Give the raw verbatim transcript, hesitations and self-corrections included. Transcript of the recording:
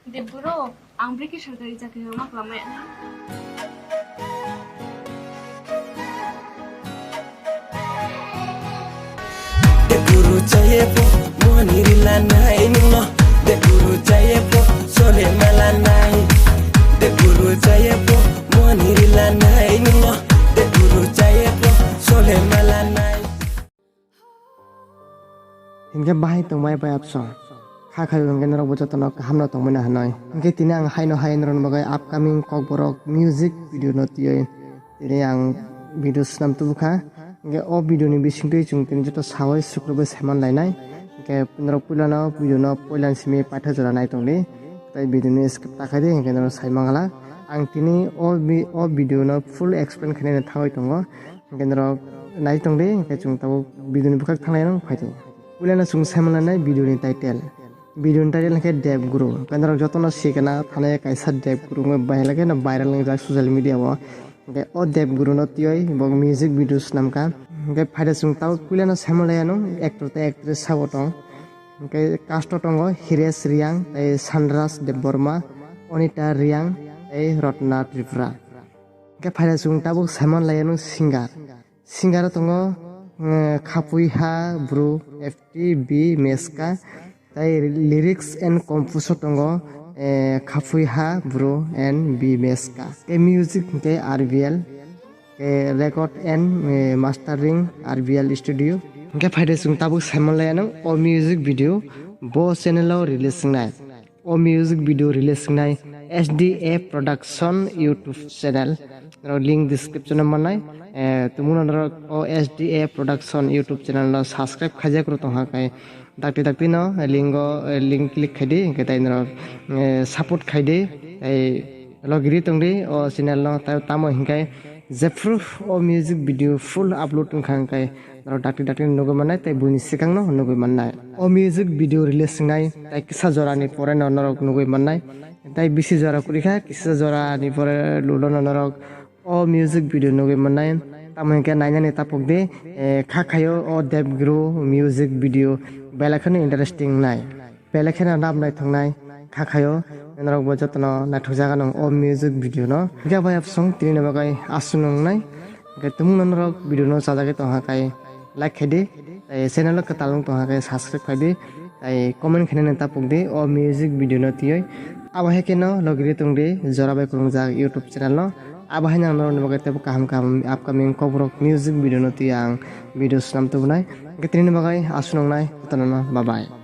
Debguru, ang bwrwi khe sorkari chakri rwma kwlama ya. Debguru chayepo moni rila nai nungno. Debguru chayepo sole mala nai. Debguru chayepo moni rila nai nungno. Debguru chayepo sole mala nai. Hinkhe bahai tongbai bai apso. Kha khayo hinkhe norok bo jotono kaham no tongmani hanoi. Hinkhe tini ang haino hai norokni bagwi upcoming kokborok music video no twiwi tini ang video swnam tubukha. Hinkhe o video ni bisingtwi chwng tini joto sawi sukrubwi saiman lainai. Hinkhe norok puilano video no puilani simi paitha jora nai tongdi. Tei video ni skip ta khaidi hinkhe norok sai mangala. Ang tini o vi-, o video no full explain khainani thangwi tongo. Hinkhe norok nai tongdi, hinkhe chwng tabuk video ni bwkhak thanglai nang phaidi. Puilano chwng saimanlainai video ni title. Video ni title hinkhe Debguru. Hinkhe norok jotono sikana thanai kaisa Debguru wngwi bahai khe no viral wngjak social media o. Hinkhe o Debguru no twiwi bo music video swnamkha. Hinkhe phaida chwng tabuk puilano saimanlaiya nung actor tei actress sabo tong. Hinkhe cast o tongo Hires Riang tei Sanraj Debbarma, Onita Riang tei Ratna Tripura. Hinkhe phaida chwng tabuk saiman laiyano singer. Singer o tongo, eh, Khapuiha Bru, F T B Meska, tei lyrics and compose o tongo, eh, Khapuiha Bru and B Meska. Tei music hinkhe R B L, tei record and, eh, mastering R B L studio. Hinkhe phaida chwng tabuk saiman laiyano o music video bo channel o release wngnai. O music video release wngnai S D A Production YouTube channel. Norok link description o mannai. Eh, tumungno norok o S D A Production YouTube channel no subscribe khaijak rw tongha khe dakti dakti no link o, eh, link click khaidi, hinkhe tei norok, eh, support khaidi, tei logiri tongdi o channel no. Tei tamo hinkhe jephru o music video full upload wngkha hinkhe norok dakti dakti nugwi mannai tei buini swkangno nugwi mannai. O music video release wngnai tei kisa jorani pore no norok nugwi mannai. Tei bisi jora kwrwi kha, kisa jorani pore lulo no norok o music video nugwi mannai. Tamo hinkhe nainani tapuk di, eh, kha khayo o Debguru music video belai kheno interesting nai. Belai kheno nap naithoknai kha khayo, norok bo jotono naithokjaga nang o music video no. Hinkhe bai absong tini ni bagwi aswk nungnai. Hinkhe tumungno norok video no chajagwi tongha khe like khaidi, tei channel o kwtal wng tongha khe subscribe khaidi, tei comment khainani tapuk di o music video no twiwi. Abo hai kheno logiri tongdi Jora bai Kwrwngjak YouTube channel no. Abo hai nang norok ni bagwi teibo kaham kaham upcoming kokborok music video no twiwi ang video swnam tubunai. Hinkhe tini ni bagwi aswk nungnai, jotono no bye bye.